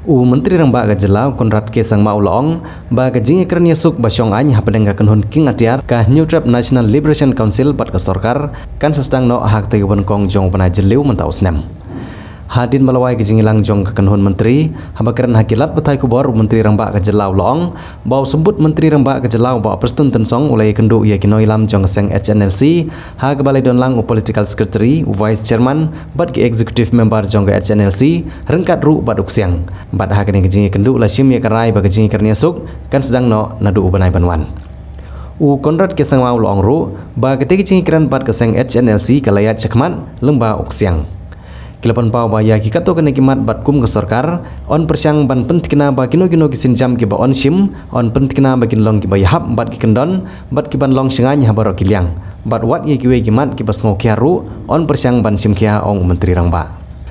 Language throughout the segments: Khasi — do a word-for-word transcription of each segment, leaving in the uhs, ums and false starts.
U Myntri Rangbah ka jylla u Conrad K Sangma u la ong ba ka jingïakren ïasuk ba shong aiñ hapdeng ka kynhun kieng atiar ka Hynñiewtrep National Liberation Council bad ka sorkar kan sa sdang noh ha katei ka nyngkong jong u bnai Jylliew mynta u snem. Hadien ba la wai ka jingïalang jong ka kynhun myntri, haba kren ha ki lad pathai khubor u Myntri Rangbah ka jylla u la ong ba u Symbud Myntri Rangbah ka jylla u Bah Prestone Tynsong u la ïakynduh ïa ki nongïalam jong ka seng H N L C, ha kaba la ïadonlang u Political Secretary, u Vice Chairman bad ki Executive Member jong ka H N L C, ryngkat ruh bad u Ksiang. Bad ha kane ka jingïakynduh la shim ïa ka rai ba ka jingïakren ïasuk kan sdang noh naduh u bnai ban wan. U Conrad K Sangma u la ong ruh ba katei ka jingïakren bad ka seng H N L C ka la ïaid shakhmat lyngba u Ksiang. Ki la pynpaw ba ïa ki katto katne ki mat bad kum ka sorkar yn pyrshang ban pynthikna ba kino kino ki sienjam kiba yn shim yn pynthikna ba kin long kiba ïahap bad ki kyndon bad kiban long shngaiñ ha baroh ki liang. Bad wat ïa kiwei ki mat kiba sngewkhia ruh yn pyrshang ban shim khia, ong u Myntri Rangbah.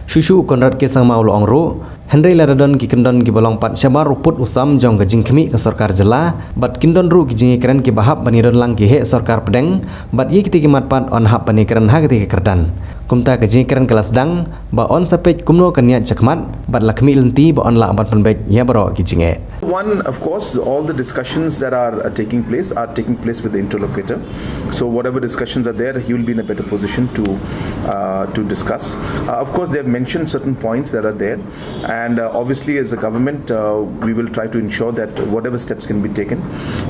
Shuh shuh u Conrad K Sangma u la ong ruh, hynrei lada don ki kyndon kiba long pat shabar u pud u sam jong ka jingkhmih ka sorkar jylla bad kin don ruh ki jingïakren kiba hap ban ïadonlang ki heh sorkar pdeng, bad ïa kitei ki mat pat yn hap ban ïakren ha katei ka kyrdan. Kumta ka jingïakren ka la sdang ba yn sa peit kumno kan ïaid shakhmat bad la khmih lynti ba yn lah ban pynbeit ïa baroh ki jingeh. One, of course, all the discussions that are uh, taking place are taking place with the interlocutor. So whatever discussions are there, he will be in a better position to uh, to discuss. Uh, of course, they have mentioned certain points that are there, and uh, obviously, as a government, uh, we will try to ensure that whatever steps can be taken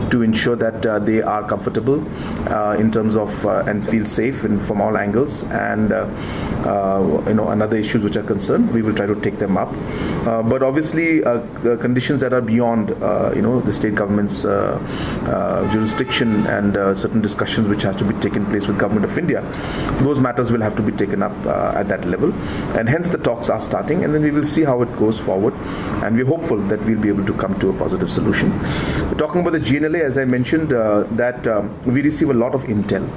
to ensure that uh, they are comfortable uh, in terms of uh, and feel safe in, from all angles, and uh, uh, you know, and other issues which are concerned, we will try to take them up. Uh, but obviously, uh, uh, conditions that are beyond, uh, you know, the state government's uh, uh, jurisdiction and uh, certain discussions which has to be taken place with Government of India, those matters will have to be taken up uh, at that level, and hence the talks are starting, and then we will see how it goes forward, and we're hopeful that we'll be able to come to a positive solution. Talking about the G N L A, as I mentioned, uh, that um, we receive a lot of intel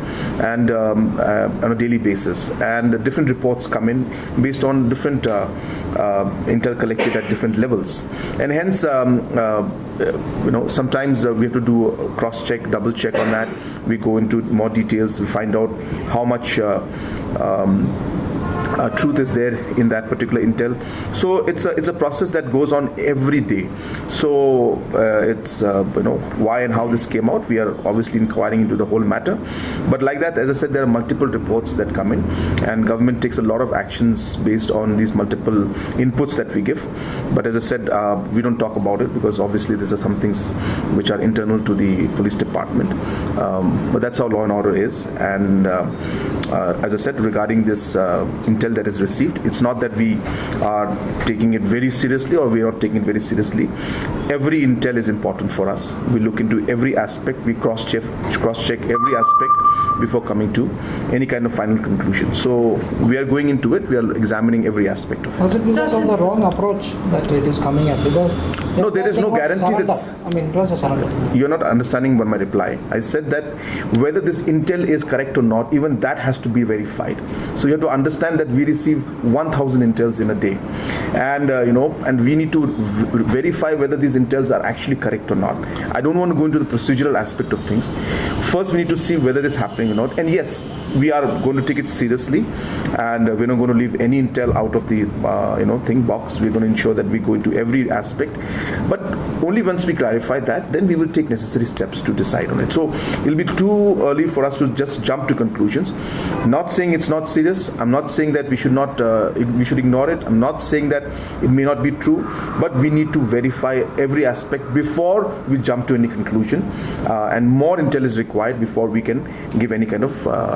and um, uh, on a daily basis, and different reports come in based on different uh, uh, intel collected at different levels, and hence um, uh, you know, sometimes uh, we have to do cross check, double check on that. We go into more details, we find out how much uh, um, uh, truth is there in that particular intel. So it's a, it's a process that goes on every day. So uh, it's uh, you know, why and how this came out. We are obviously inquiring into the whole matter. But like that, as I said, there are multiple reports that come in, and government takes a lot of actions based on these multiple inputs that we give. But as I said, uh, we don't talk about it because obviously these are some things which are internal to the police department. Um, but that's how law and order is. And uh, uh, as I said, regarding this uh, intel that is received, it's not that we are taking it very seriously or we are not taking it very seriously. Every intel is important for us. We look into every aspect. We cross check, cross check every aspect before coming to any kind of final conclusion. So we are going into it. We are examining every aspect of it. Was it because of the wrong approach that it is coming at? Because no, there is no guarantee that. I mean, it was a surrender. You're not understanding what my reply. I said that whether this intel is correct or not, even that has to be verified. So you have to understand that we receive one thousand intels in a day, and uh, you know, and we need to v- verify whether these intels are actually correct or not. I don't want to go into the procedural aspect of things. First, we need to see whether this is happening or not. And yes, we are going to take it seriously, and uh, we're not going to leave any intel out of the uh, you know, thing box. We're going to ensure that we go into every aspect, but only once we clarify that, then we will take necessary steps to decide on it. So it'll be too early for us to just jump to conclusions. Not saying it's not serious. I'm not saying that we should not uh, we should ignore it. I'm not saying that it may not be true, but we need to verify every aspect before we jump to any conclusion. Uh, and more intel is required before we can give any kind of uh,